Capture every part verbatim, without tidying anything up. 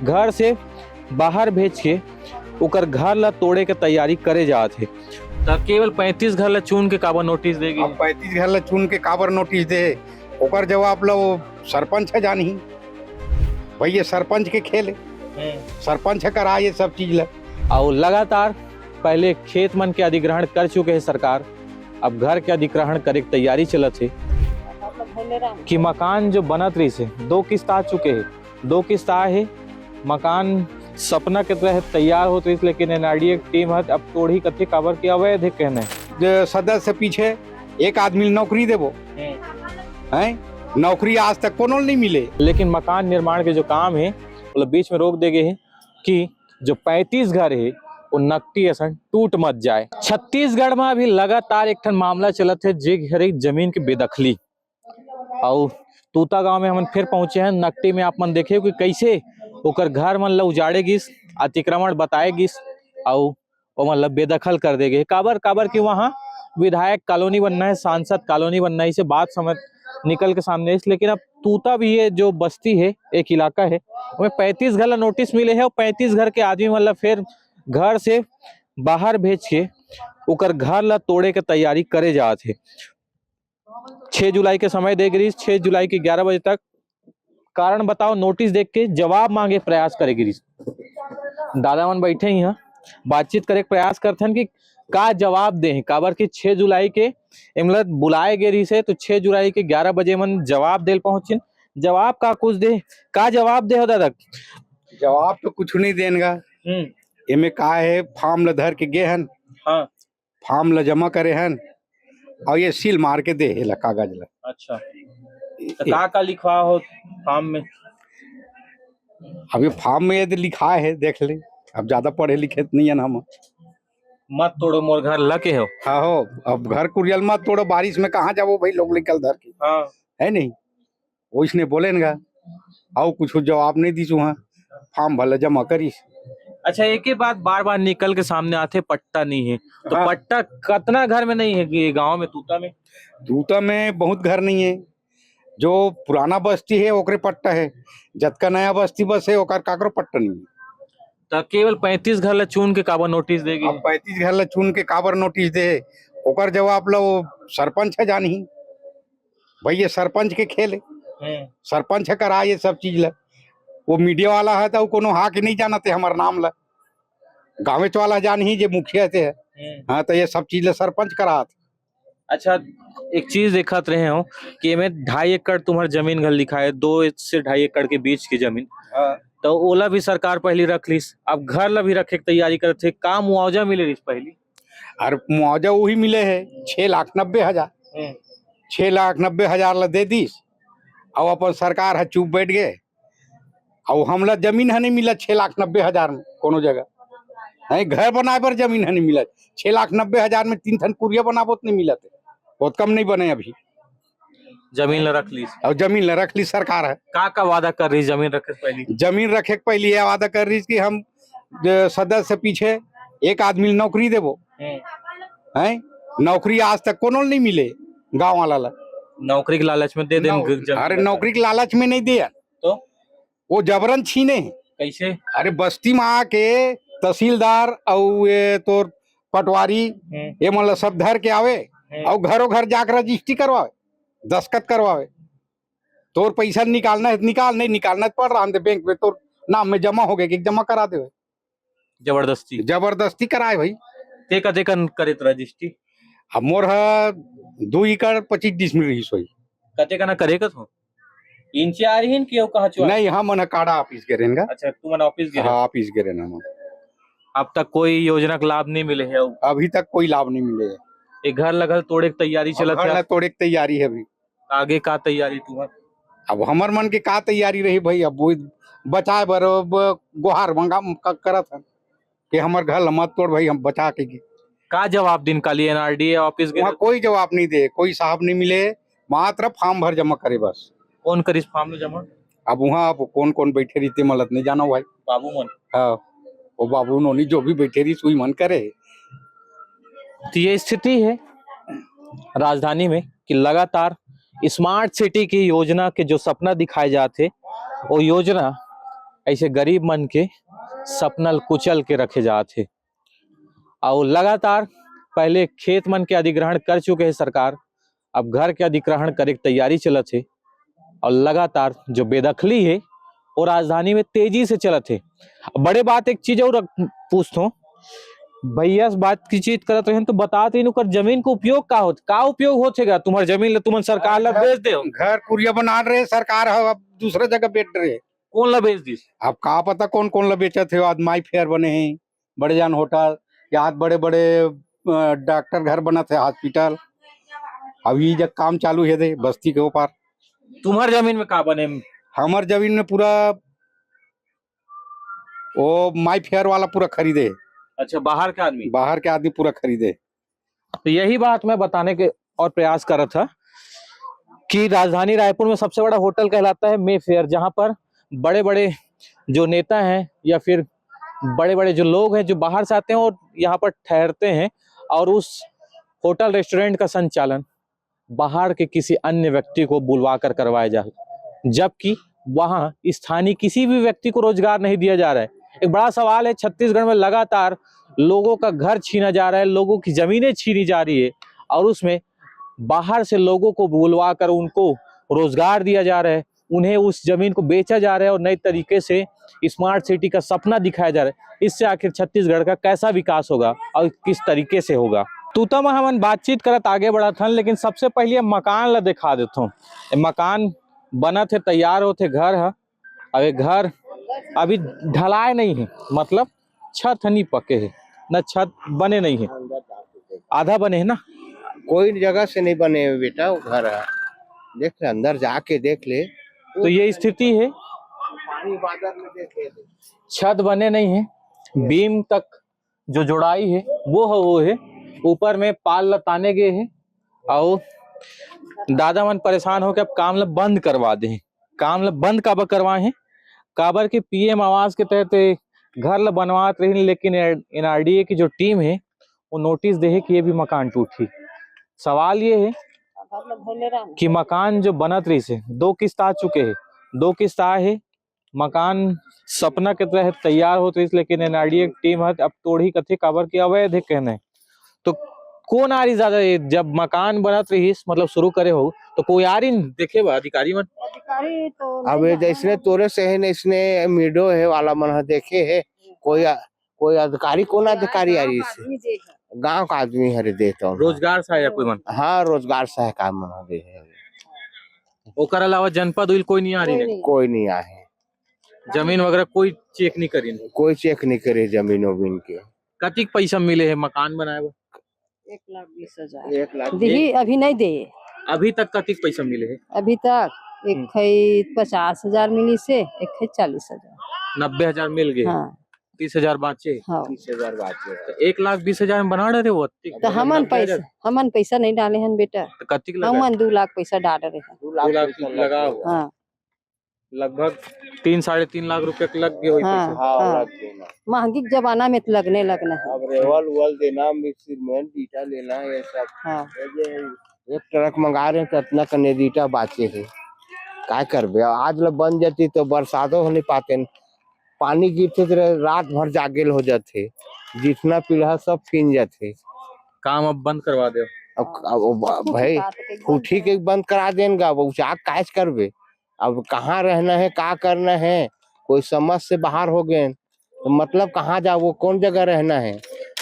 घर से बाहर भेज के ओकर घर ला तोड़े के तैयारी करे जात हे। त केवल पैंतीस घर ला चुन के काबर नोटिस दे गे? अब पैंतीस घर ला चुन के काबर नोटिस दे, ओकर जवाब ला वो सरपंच ह जानही। भाई, ये सरपंच के खेल है, हम्म। सरपंच ह करा ये सब चीज ला। अउ लगातार पहले खेत मन के अधिग्रहण कर चुके हे सरकार, अब घर के अधिग्रहण करे के तैयारी चलत हे। कि मकान जो बनत रहिस हे, दो किस्त आ चुके हे, दो किस्त आए हे, मकान सपना के तहत तैयार होत रहिस, लेकिन एनआरडीए के टीम ह अब तोड़ही कथे, काबर कि अवैध हे कहना हे। जे सदस्य पीछे एक आदमी ल नौकरी देबो, हम्म। हैं? नौकरी आज तक कोनो ल नहीं मिले। लेकिन मकान निर्माण के जो काम हे, ओला बीच में रोक दे गे हे कि जो पैंतीस घर हे, वो नकटी असन टूट मत जाए। छत्तीसगढ़ में अभी लगातार एक ठन मामला चलत हे, जे हरे जमीन के बेदखली। अउ तूता गांव में हमन फिर पहुंचे हैं। नकटी में आप मन देखे हो कि कैसे ओकर घर मन ल उजाड़े गिस, अतिक्रमण बताए गिस, अउ ओमन ल बेदखल कर दे गे। काबर, काबर कि वहाँ विधायक कॉलोनी बनना है, सांसद कॉलोनी बनना है, इसे बात समझ निकल के सामने आइस। लेकिन अब तूता भी ये जो बस्ती है, एक इलाका है, ओमे पैंतीस घर ला नोटिस मिले है और पैंतीस घर के आदमी मन ल फिर घर से बाहर भेज के ओकर घर ला तोड़े के तैयारी करे जात हे। छह जुलाई के समय दे गे रिहिस, छह जुलाई के ग्यारह बजे तक कारण बताओ नोटिस देख के जवाब मांगे प्रयास करे गे रिहिस। दादा मन बैठे ही हैं, बातचीत करे के प्रयास करथन कि का जवाब दे हे, काबर कि छह जुलाई के एमला बुलाए गे रिहिस हे, तो छह जुलाई के ग्यारह बजे मन जवाब देल पहुंचिन। जवाब का कुछ दे, का जवाब दे हो दादा? जवाब तो कुछ नहीं देन गा। हम्म। एमे का है, फॉर्म ल धर के गे हन, हाँ। फॉर्म ल जमा करे हन, और ये सील मार के दे हे ला कागज ला। अच्छा, तो का का लिखवा हो फॉर्म में? अभी फॉर्म में यदि लिखा है, देख ले, अब ज्यादा पढ़े लिखे तो नहीं है ना हम। मत तोड़ो मोर घर लके हो। हाँ हो, अब घर कुरियल मत तोड़ो, बारिश में कहाँ जाबो भाई लोग निकल धर के, हाँ। है नहीं? ओइसने बोलेन गा, अउ कुछु जवाब नहीं दिस उहाँ, फॉर्म भले जमा करिस। अच्छा, एक ही बात बार-बार निकल के सामने आथे, पट्टा नहीं है, तो हाँ। पट्टा कतना घर में नहीं है ये गांव में, तूता में? तूता में बहुत घर नहीं है, जो पुराना बस्ती है ओकरे पट्टा है, जतका नया बस्ती बस है ओकर काकरो पट्टा नहीं है। त केवल पैंतीस घर ला चुन के काबर नोटिस दे गे? अब पैंतीस घर ला चुन के काबर नोटिस दे, ओकर जवाब ला वो सरपंच है जानही। भाई, ये सरपंच के खेल है। हम्म। सरपंच ह करा ये सब चीज ला। वो मीडिया वाला है तो कोनो हा के नहीं जानते हमर नाम ला। गाँवेच वाला जानही जे मुखिया से है। हम्म। हाँ, तो ये सब चीज ला सरपंच करात। अच्छा, एक चीज देखत रहे हो कि एमे ढाई एकड़ तुम्हार जमीन घर लिखा है, दो से ढाई एकड़ के बीच की जमीन। हाँ। तो ओला भी सरकार पहली रख लिस, अब घर ला भी रखे के तैयारी करत हे। का मुआवजा मिले रिस पहली? और मुआवजा वही मिले है, छह लाख नब्बे हजार। हम्म। छह लाख नब्बे हजार ला दे दिस, और अपन सरकार ह चुप बैठ गए। और हमला जमीन ह नहीं मिला छह लाख नब्बे हजार में कोनो जगह, है घर बनाए बर जमीन ह नहीं मिला। छह लाख नब्बे हजार में तीन ठन कुरिया बनाबो त नहीं मिलत है, बहुत कम नहीं बने अभी। जमीन ला रख लिस। और जमीन ला रख लिस सरकार है। का का वादा कर रही जमीन रखे से पहली? जमीन रखे के पहली ये वादा कर रही कि हम जे सदस्य पीछे एक आदमी ल नौकरी देबो। हम्म। हैं? नौकरी आज तक कोनो ल नहीं मिले गाँव वाला ला। नौकरी के लालच में दे देन नौ-, जमीन अरे, रखे। नौकरी के लालच में नहीं दे। तो? वो जबरन छीने हे। कैसे? अरे, बस्ती में आके तहसीलदार अउ ये तोर पटवारी, हम्म। ये मन ला सब धर के आवे, हम्म। अउ घरों घर जाके रजिस्ट्री करवावे, दस्तखत करवावे। तोर पैसा निकालना है त निकाल, नहीं निकालना है त पड़ रहा है बैंक में, तोर नाम में जमा हो गए कि जमा करा देवे। जबरदस्ती? जबरदस्ती कराए भाई। ते कते कन करे त रजिस्ट्री? अब मोर ह दो एकड़ पच्चीस डिसमिल रहिस होई। कते कना करे कस हो? इंचार्ज हिन कि अउ कहाँ चुआ? नहीं, हम मन ह काड़ा ऑफिस गे रहेन गा। अच्छा, तुमन ऑफिस गे हाँ, रहे? ऑफिस गे रहेन हम। अब तक कोई योजना का लाभ नहीं मिले है? अभी तक कोई लाभ नहीं मिले है। एक घर लगल तोड़े के तैयारी अब चलत घर है? ला तोड़े के तैयारी है अभी। आगे का तैयारी तुम्हार? अब हमर मन के का तैयारी रही भाई, अब वो बचाए बर अब गुहार मंगा क-, करत हन कि हमर घर ल मत तोड़ भाई, हम बचा के गी। का जवाब दिन काली एनआरडीए ऑफिस गए? वहाँ कोई जवाब नहीं दे, कोई साहब नहीं मिले, मात्र फॉर्म भर जमा करे बस। कौन करिस फॉर्म में जमा? अब वहाँ अब कौन कौन बैठे रहिते मलत नहीं जानो भाई। बाबू मन? हाँ, वो बाबू नोनी जो भी बैठे रही सुई मन करे। तो ये स्थिति है राजधानी में कि लगातार स्मार्ट सिटी की योजना के जो सपना दिखाए जाते, वो योजना ऐसे गरीब मन के सपना ल कुचल के रखे जात हे। अउ लगातार पहले खेत मन के अधिग्रहण कर चुके हे सरकार, अब घर के अधिग्रहण करे के तैयारी चलत हे। अउ लगातार जो बेदखली हे, वो राजधानी में तेजी से चलत हे। बड़े बात एक चीज और रख-, पूछथों, भैया से बातचीत करत रहेन तो बतात रहिन, ओकर जमीन के उपयोग का होथे, का उपयोग होथे गा? तुम्हर जमीन ल तुमन सरकार ल बेच दे हो। घर कुरिया बना रहे सरकार ह, अब दूसरा जगह बेच रहे। कोन ल बेच दिस? अब का पता कोन कोन ल बेचत हे, आज माई फेयर बने हे, बड़े जान होटल, या आज बड़े बड़े, अ, डॉक्टर घर बनत हे, हॉस्पिटल। अभी जब काम चालू हे दे बस्ती के ऊपर। तुम्हर जमीन में का बने? हमर जमीन में पूरा वो माई फेयर वाला पूरा खरीदे। अच्छा, बाहर के आदमी? बाहर के आदमी पूरा खरीदे। तो यही बात मैं बताने के और प्रयास कर रहा था कि राजधानी रायपुर में सबसे बड़ा होटल कहलाता है मेफेयर, जहां पर बड़े-बड़े जो नेता हैं या फिर बड़े-बड़े जो लोग हैं जो बाहर से आते हैं और यहाँ पर ठहरते हैं और उस होटल रेस्टोरेंट का संचालन बाहर के किसी अन्य व्यक्ति को बुलवा कर करवाया जाए, जबकि वहां स्थानीय किसी भी व्यक्ति को रोजगार नहीं दिया जा रहा है। एक बड़ा सवाल है, छत्तीसगढ़ में लगातार लोगों का घर छीना जा रहा है, लोगों की जमीनें छीनी जा रही है और उसमें बाहर से लोगों को बुलवा कर उनको रोजगार दिया जा रहा है, उन्हें उस जमीन को बेचा जा रहा है और नए तरीके से स्मार्ट सिटी का सपना दिखाया जा रहा है। इससे आखिर छत्तीसगढ़ का कैसा विकास होगा और किस तरीके से होगा? तूता में हमन बातचीत करत आगे बढ़त हन, लेकिन सबसे पहले ये मकान ला दिखा देथों। ये मकान बनत हे, तैयार होत हे घर ह। अब ये घर अभी ढलाए नहीं है, मतलब छत ह नहीं पके है, न छत बने नहीं है, आधा बने है ना। कोई जगह से नहीं बने हुए बेटा, वो घर है। देख ले, अंदर जाके देख ले। तो ये स्थिति है, पानी बादल में देख ले। छत बने नहीं है, बीम तक जो जोड़ाई है वो है, वो है ऊपर में पाल ल ताने गए है। अउ दादा मन परेशान होके अब काम ल बंद करवा दे हैं। काम ल बंद काबर करवाए हैं? काबर के पीएम आवास के तहत ए घर ल बनवात रहिन, लेकिन एनआरडीए की जो टीम है वो नोटिस दे है कि ये भी मकान टूट ही। सवाल ये है कि मकान जो बनत रहिस हे, दो किस्त आ चुके हैं, दो किस्त आए है, मकान सपना के तहत तैयार होत रहिस, लेकिन एनआरडीए की टीम ह अब तोड़ही कथे, काबर कि अवैध है कहने। तो कौन आ रही ज्यादा, ये जब मकान बनत रहिस, मतलब शुरू करे हो, तो कोई आ रही देखे बा अधिकारी मन? अधिकारी तो अब नहीं ये जाना जैसने है। तोरे से है न, इसने मीडो है वाला मन ह देखे है, कोई आ-, कोई अधिकारी, कौन अधिकारी आ रही गाँव से? आदमी जे है। गाँव का आदमी हरे देत हूँ। रोजगार सहायक कोई मन? हाँ, रोजगार सहायक मन हरे है। ओकर अलावा जनपद उइल कोई नहीं आ रही कोई है? नहीं। कोई नहीं आए। जमीन वगैरह कोई चेक नहीं करिन? कोई चेक नहीं करे जमीन वमीन के। कतिक पैसा मिले है मकान बनाए बर? एक लाख बीस हजार। एक लाख दिही, अभी नहीं दे। अभी तक कतिक पैसा मिले है? अभी तक एक हम्म। खई पचास हजार मिली से, एक खई चालीस हजार। नब्बे हजार मिल गए? हाँ। तीस हजार बाँचे? हाँ। तीस हजार बाँचे। तो एक लाख बीस हजार में बना डरे हो अतिक? तो हमन पैसा, हमन पैसा नहीं डाले हन बेटा। तो कतिक लगा? हमन दू लाख पैसा डाल रहे हैं। दू लाख दू लाख पैसा लगा लगा हुआ। हाँ। लगभग तीन, साढ़े तीन लाख रुपया के लग गए होई हाँ, पैसा। हाँ, हाँ। लग गए ना। महंगी के जमाना में तो लगने, लगना है। अब रेवल उवल देना, मिस्त्री में ईटा लेना, ये सब। हाँ। ये जे एक ट्रक मंगा रहे हैं, तो इतना कने ईटा बाँचे है। काय करबे? आज ल बन जाती तो बरसातो हो नहीं पाते। पानी गिरते तो रात भर जागेल हो जाते, जितना पीढ़ा सब फिन जाते। काम अब बंद करवा दे। अब, अब, अब भाई, उठी के बंद करा देन गा, अब उचाक काज करबे? अब कहाँ रहना है, का करना है, कोई समझ से बाहर हो गए, तो मतलब कहाँ जाओ, कौन जगह रहना है?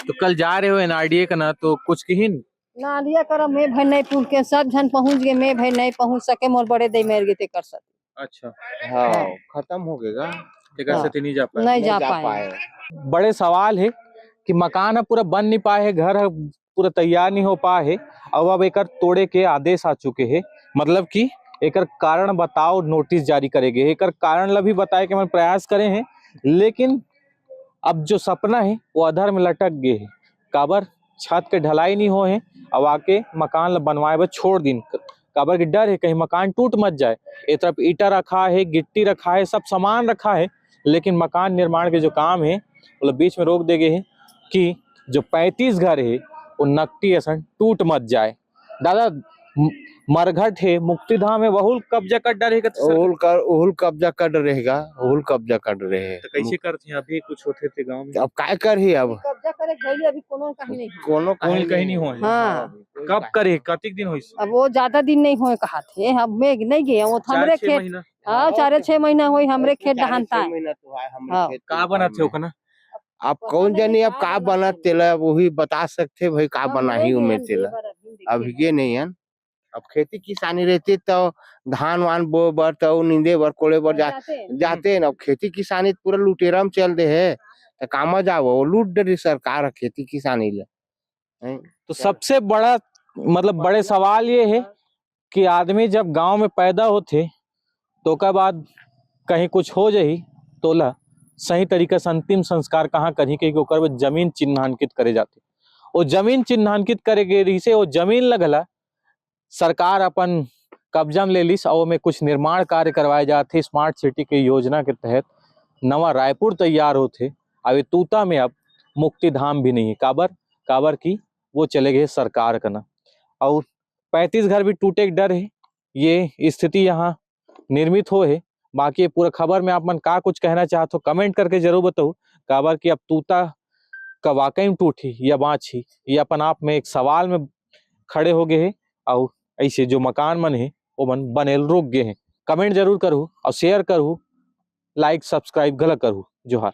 तो कल जा रहे हो एनआरडीए का ना, तो कुछ किहिन? एनआरडीए कर मैं भाई नहीं पूछ के, सब झन पहुँच गए, मैं भाई नहीं पहुँच सके, मोर बड़े दई मर गए ते कर सके। अच्छा। हाँ, हाँ। खत्म हो गएगा। तेकर हाँ। सेती नहीं जा पाए। नहीं नहीं जा जा पाए। पाए। बड़े सवाल है कि मकान ह पूरा बन नहीं पाए है, घर ह पूरा तैयार नहीं हो पाए है, अउ अब एकर तोड़े के आदेश आ चुके है। मतलब कि एकर कारण बताओ नोटिस जारी करे गए है। एकर कारण ला भी बताए के मन प्रयास करे हैं, लेकिन अब जो सपना है वो अधर में लटक गए है। काबर छत के ढलाई नहीं हो है, अब आके मकान ला बनवाए बर छोड़ दिन। काबर कि डर है कहीं मकान टूट मत जाए। ए तरफ ईटा रखा है, गिट्टी रखा है, सब सामान रखा है, लेकिन मकान निर्माण के जो काम है, मतलब बीच में रोक दे गए है कि जो पैंतीस घर है, वो नकटी असन टूट मत जाए। दादा, म-, मरघट हे, मुक्तिधाम हे, वहू ल कब्जा कर डरे हे कथे सरकार? ओहू ल कर, ओहू ल कब्जा कर डरे हे गा, ओहू ल कब्जा कर डरे हे। तो कैसे करथे अभी, कुछ होथे ते गांव में? अब काय करही अब? कब्जा करे के धइले अभी कोनो कहीं नहीं है। कोनो कहीं नहीं होय। हाँ। अभी कोई कब कहीं करे? कतिक दिन होइस? अब वो ज्यादा दिन नहीं होय कहाथे, अब मैं नहीं गए, वो तो चार हमरे छह खेत, महीना। हाँ, चारे छह महीना होई, हमरे खेत चारे डहान छह ताय। महीना तो है हमरे हाँ। खेत का के बनत हे में। ओखना? अब कौन जानी अब का बनत तेला, अब वही बता सकथे भाई, का हम बनाही नहीं उमे हैं, तेला। ये बार अभी देखे अभी हैं। ये नहीं है। अब खेती किसानी रहती तो धान वान बो बर, तो नींदे बर, कोड़े बर जा-, जाते हैं। जाते हैं ना। अब खेती किसानी तो पूरा लुटेरा में चल दे है, तो कामा जाओ, वो लूट डरी सरकार ह खेती किसानी ले। हैं? तो सबसे बड़ा, मतलब, बड़े सवाल ये है कि आदमी जब गांव में पैदा होथे, तो ओकर बाद कहीं कुछ हो जाही, तो ओला सही तरीका से अंतिम संस्कार कहाँ करही, क्योंकि ओकर बर जमीन चिन्हांकित करे जाथे। वो जमीन चिन्हांकित करे गे रहिसे, वो जमीन ल घला सरकार अपन कब्जा में ले लिस, अउ ओमे कुछ निर्माण कार्य करवाए जात हे। स्मार्ट सिटी के योजना के तहत नवा रायपुर तैयार होत हे। अब ये तूता में अब मुक्ति धाम भी नहीं है। काबर? काबर कि वो चले गए सरकार कना। अउ पैंतीस घर भी टूटे के डर है। ये स्थिति यहाँ निर्मित हो है। बाकी ये पूरा खबर में आप मन का कुछ कहना चाहत हो, कमेंट करके जरूर बताओ। काबर कि अब तूता का वाकई में टूटही या बाँचही, ये अपन आप में एक सवाल में खड़े हो गए हे। अउ ऐसे जो मकान मन हे, ओमन बने ल रुक गए हे। कमेंट जरूर करहू अउ शेयर करहू, लाइक सब्सक्राइब घला करहू। जोहार।